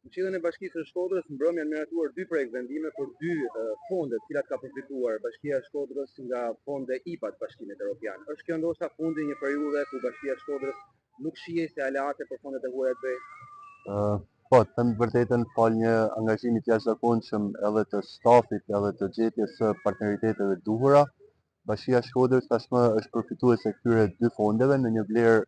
Në Këshillin e Bashkisë së Shkodrës mbrëmë janë miratuar dy projektvendime për dy fonde, të cilat ka përfituar Bashkia e Shkodrës nga fonde IPA të Bashkimit Evropian. Është kjo ndoshta fundi i një periudhe ku Bashkia e Shkodrës nuk shihej si aleate për fondet e huaja të BE-së? Po, të them të vërtetën, falë një angazhimi të jashtëzakonshëm edhe të stafit edhe të gjetjes së partneriteteve të duhura, Bashkia e Shkodrës tashmë është përfituese e këtyre dy fondeve në një vlerë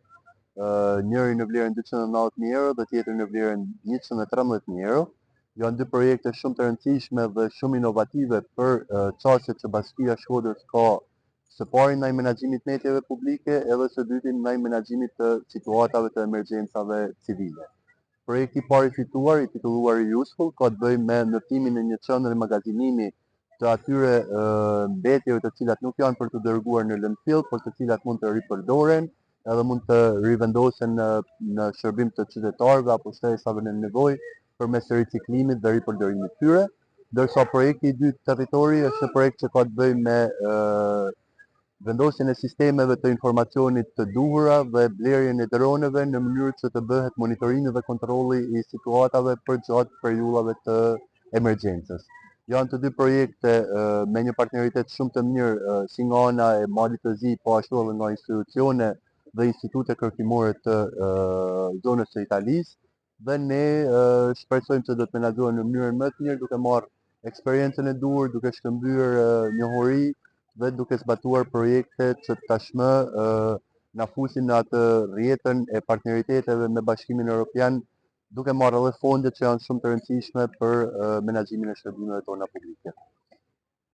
njëri në vlerën 290.000 euro dhe tjetri në vlerën 113.000 euro. Janë dy projekte shumë të rëndësishme dhe shumë inovative për qasjet që Bashkia e Shkodrës ka së pari ndaj menaxhimit të mbetjeve publike edhe së dyti ndaj menaxhimit të situatave të emergjencave civile. Projekti i parë i fituar, i titulluar Reuseful, ka të bëjë me ndërtimin e një qendre magazinimi të atyre mbetjeve të cilat nuk janë për t'u dërguar në landfill, por të cilat mund të ripërdoren edhe mund të rivendosen në, në shërbim të qytetarëve apo shtresave në nevojë përmes riciklimit dhe ripërdorimit të tyre. Ndërsa projekti i dytë territori është një projekt që ka të bëjë me vendosjen e sistemeve të informacionit të duhura dhe blerjen e dronëve në mënyrë që të bëhet monitorimi dhe kontrolli i situatave përgjatë periudhave të emergjencës. Janë të dy projekte me një partneritet shumë të mirë si nga ana e Malit të Zi, po ashtu edhe nga institucione dhe institute kërkimore të zonës së Italisë dhe ne shpresojmë se do të menaxhohen në mënyrën më të mirë duke marrë eksperiencën e duhur, duke shkëmbyer njohuri dhe duke zbatuar projekte që tashmë na fusin në atë rrjetën e partneriteteve me Bashkimin Evropian, duke marrë edhe fondet që janë shumë të rëndësishme për menaxhimin e shërbimeve tona publike.